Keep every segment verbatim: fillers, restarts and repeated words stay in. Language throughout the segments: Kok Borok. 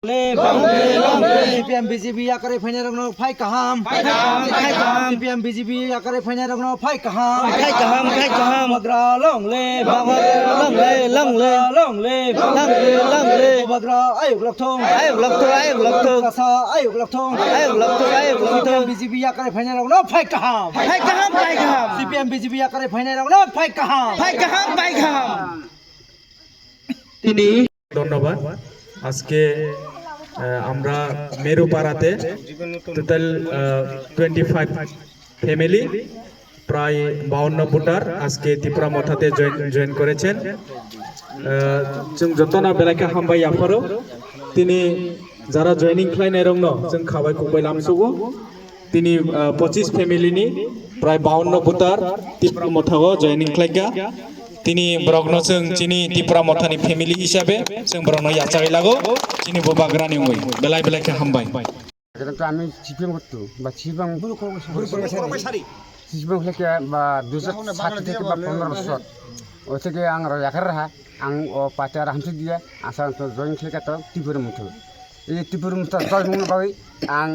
Live! Long live! Long live! C P M B J P yakarwi phainairokno phai kaham! Phai kaham! Phai kaham! C P M B J P yakarwi phainairokno phai kaham! Phai kaham! Phai kaham! Bubagra long live! Bubagra long live! Long live! Long live! Long live! Long live! Bubagra ayuk lokthung! Ayuk lokthung! Ayuk lokthung! Kasa ayuk lokthung! Ayuk lokthung! Ayuk lokthung! C P M B J P yakarwi phainairokno phai kaham! Phai kaham! Phai kaham! C P M B J P yakarwi phainairokno phai kaham! Phai kaham! Phai kaham! Tini ধন্যবাদ। আজকে, আহ, আমরা মেরুপাড়াতে টোটাল, আহ, twenty five family, প্রায় বাউন্ন ভোটার আজকে ত্রিপুরা মথাতে join, join করেছেন। আহ, chwng jotono belai khe hambai yapharo. Tini jara joining khlainairokno chwng khabai khukbai lamsugo. Tini, ah, pochis family ni prai bawanno voter Tipra Motha o joining khlaikha. Tini borokno chwng chini Tipra Motha ni family hisabe chwng borokno yachagwi lago. Chini Bubagra ni wngwi belai belai khe hambai. এখানে তো আমি সিপিএম করতো বা CPM CPM থেকে বা দুশো ষাট থেকে বা পনেরো বছর ওই থেকে আমরা একার রাখা আং ও পাতে আর হামসে দিয়া আসা তো জয়েন থেকে তো টিপুরে মুঠো এই টিপুরে মুঠো জয় মনে পাই আং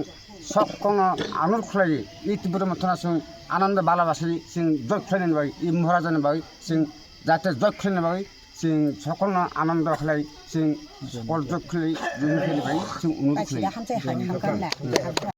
সকল আনুর খুলাই এই টিপুরে মুঠো না সিং আনন্দ ভালোবাসি সিং জয় খুলাই নেন ভাই এই মহারাজান ভাই সিং যাতে জয় খুলাই নেন ভাই সিং সকল আনন্দ খুলাই সিং সকল জয় খুলাই জয় খুলাই ভাই সিং অনুরোধ খুলাই